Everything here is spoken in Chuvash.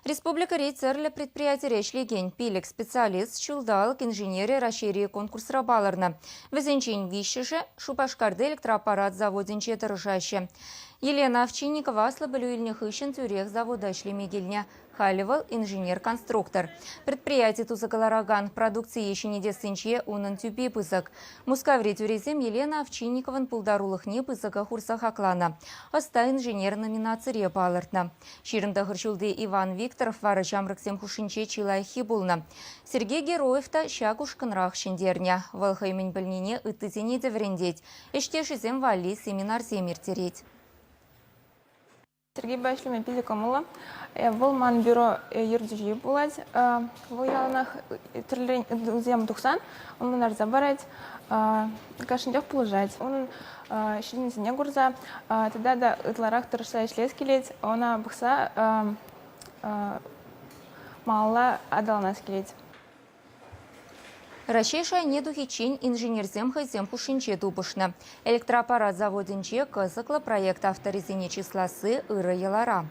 Республикӑри тӗрлӗ предприятире ӗҫлекен пилӗк специалист ҫулталӑк инженерӗ Раҫҫейри конкурсра палӑрнӑ. Вӗсенчен виҫҫӗшӗ Шупашкарти электроаппарат заводӗнче тӑрӑшаҫҫӗ. Елена Овчинникова аслӑ пӗлӳ илнӗ хыҫҫӑн тӳрех завода ӗҫлеме килнӗ. Халӗ вӑл инженер-конструктор. Предприяти туса кӑларакан продукцие ҫӗнетессинче унӑн тӳпи пысӑк. Мускаври тӳресем Елена Овчинниковӑн пултарулӑхне пысӑка хурса хакланӑ. Ӑста инженер номинацире палӑртнӑ. 29 ҫулти Иван Викторов вара ҫамрӑксем хушшинче чи лайӑххи пулнӑ. Сергей Героев та ҫак ушкӑнрах ҫӗнтернӗ. Вӑл хӑй мӗн пӗлнине ыттисене те вӗрентет, ӗҫтешӗсем валли семинарсем ирттерет. Сергейпа ӗҫлеме питӗ кӑмӑллӑ. Вӑл ман бюро ертӳҫи пулать. Вӑл яланах тӗрлӗрен ыйтусем тухсан ӑнлантарса парать, кашнинчех пулӑшать. Унӑн ҫитӗнӳсене курса тата та ытларах тӑрӑшса ӗҫлес килет, ӑна пӑхса малалла аталанас килет. Раҫҫей шайне тухиччен инженерсем хӑйсем хушшинче тупӑшнӑ. Электроаппарат заводӗнче кӑсӑклӑ проект авторӗсене чысласси ырӑ йӑлара.